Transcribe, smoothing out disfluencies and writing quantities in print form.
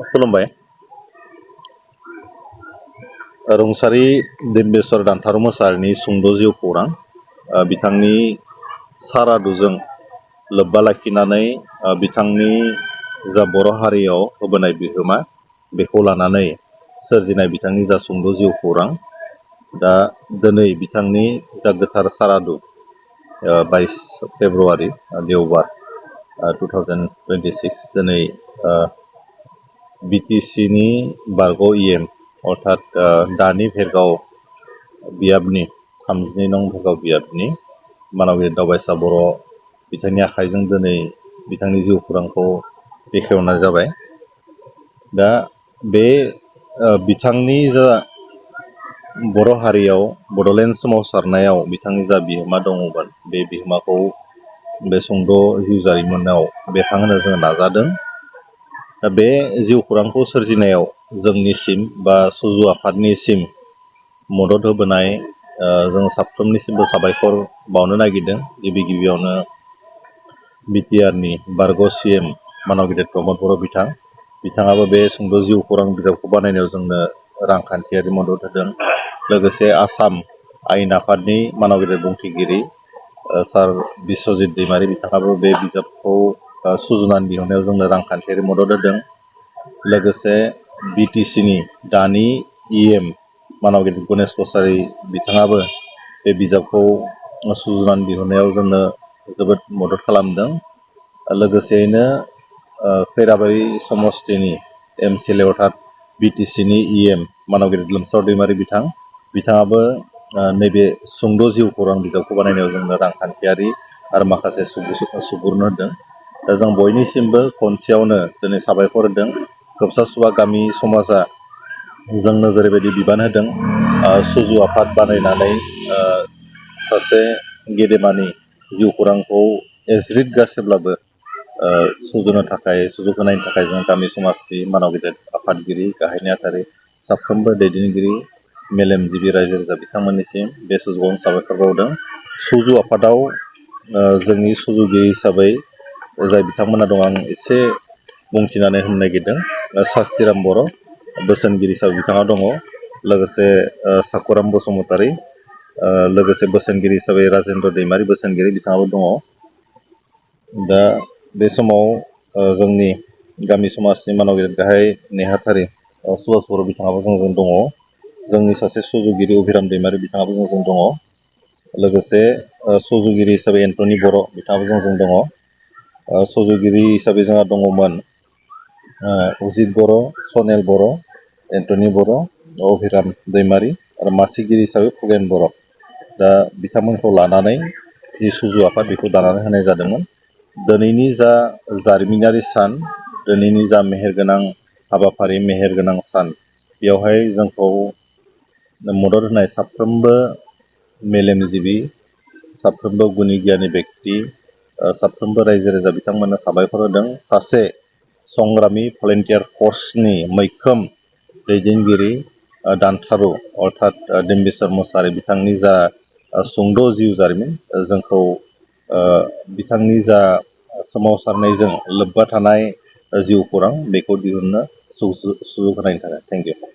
खुलुमबाय। रुंसारि दिम्बेश्वर दानथारु मोसाहारिनि सुंद' जिउ खौरां बिथांनि सारादुजों लोब्बा लाखिनानै बिथांनि जा बर' हारियाव होबोनाय बिहोमा बेखौ लानानै सोरजिनाय बिथांनि जा सुंद' जिउ खौरां दा दिनै बिथांनि जा गोथार सारादु 22 फेब्रुवारि देवबार 2026 दिनै बिटिसिनि बारग' इएम अर्थात दानि भेरगाव बियाबनि 32 नं भेरगाव बियाबनि मानबिर दावबायसा बर' बिथांनि आखाइजों दिनै बिथांनि जिउ खौरांखौ बेखेवनाय जाबाय। दा बे बिथांनि जा बर' हारियाव बड'लेण्ड सोमावसारनायाव बिथांनि जा बिहोमा दङमोन बे बिहोमाखौ बे सुंद' जिउ जारिमिनाव बेरखांहोनो जोङो नाजादों। दा बे जिउ खौरांखौ सोरजिनायाव जोंनिसिम बा सुजु आफादनिसिम मदद होबोनाय जों साफ्रोमनिसिमबो साबायखर बावनो नागिरदों। गिबि गिबियावनो बिटिआरनि बारग' सिएम मानव गेदेर प्रमद बर' बिथाङाबो बे सुंद' जिउ खौरां बिजाबखौ बानायनायाव जोंनो रांखान्थियारि मदद होदों। लोगोसे आसाम आयेन आफादनि मानव गेदेर बुंथिगिरि सार बिस्वजित दैमारि बिथाङाबो बे बिजाबखौ सुजुनानै दिहुननायाव जोंनो रांखान्थियारि मदद होदों। लोगोसे बिटिसिनि दानि इएम मानव गेदेर गणेश कछारी बिथाङाबो बे बिजाबखौ सुजुनानै दिहुननायाव जोंनो जोबोद मदद खालामदों। लोगोसेयैनो खैराबारि समस्तिनि एमसिएलए अर्थात बिटिसिनि इएम मानव गेदेर लोमसाव दैमारि बिथाङाबो नैबे सुंद' जिउ खौरां बिजाबखौ बानायनायाव जोंनो रांखान्थियारि आरो माखासे सुबुरुन होदों। दा जों बयनिसिमबो खनसेयावनो दिनै साबायखर होदों। खोबसा सुबा गामि समाजा जोंनो जेरैबायदि बिबान होदों सुजु आफाद बानायनानै सासे गेदेमानि जिउ खौरांखौ एज्रिद गासैब्लाबो सुजुनो थाखाय सुजुग होनायनि थाखाय जों गामि समाजनि मानव गेदेर आफादगिरि गाहाय नेहाथारि साफ्रोमबो दैदेनगिरि मेलेमजिबि रायजो राजा बिथांमोननिसिम बे सुजुगावनो साबायखर बावदों। सुजु आफादाव जोंनि सुजुगिरि हिसाबै जाय बिथांमोना दं आं एसे बुंथिनानै होनो नागिरदों। सास्तिराम बर' बोसोनगिरि हिसाबै बिथाङा दङ। लोगोसे साखुराम बसुमतारी लोगोसे बोसोनगिरि हिसाबै राजेन्द्र दैमारि बोसोनगिरि बिथाङाबो दङ। दा बे समाव जोंनि गामि समाजनि मानव गेदेर गाहाय नेहाथारि सुभास बर' बिथाङाबो जोंजों दङ। जोंनि सासे सुजुगिरि अभिराम दैमारि बिथाङाबो जोंजों दङ। लोगोसे सुजुगिरि हिसाबै एन्टनि बर' बिथाङाबो जोंजों दङ। सुजुगिरि हिसाबै जोंहा दङमोन उजित बर', सनेल बर', एन्टनि बर', अभिराम दैमारि आरो मासिगिरि हिसाबै फुलेन बर'। दा बिथांमोनखौ लानानै जि सुजु आफाद बेखौ दानानै होनाय जादोंमोन। दिनैनि जा जारिमिनारि सान, दिनैनि जा मेहेरगोनां हाबाफारि मेहेरगोनां सान, बेवहाय जोंखौ मदद होनाय साफ्रोमबो मेलेमजिबि, साफ्रोमबो गुनि गियानि बेक्ति, साफ्रोमबो रायजो राजा बिथांमोननो साबायखर होदों। सासे संग्रामि भलेन्टियार फर्सनि मैखोम दैदेनगिरि दानथारु अर्थात दिम्बेश्वर मोसाहारि बिथांनि जा सुंद' जिउ जारिमिन जोंखौ बिथांनि जा सोमावसारनायजों लोब्बा थानाय जिउ खौरां बेखौ दिहुननो सुजुग होनायनि थाखाय थेंक इउ।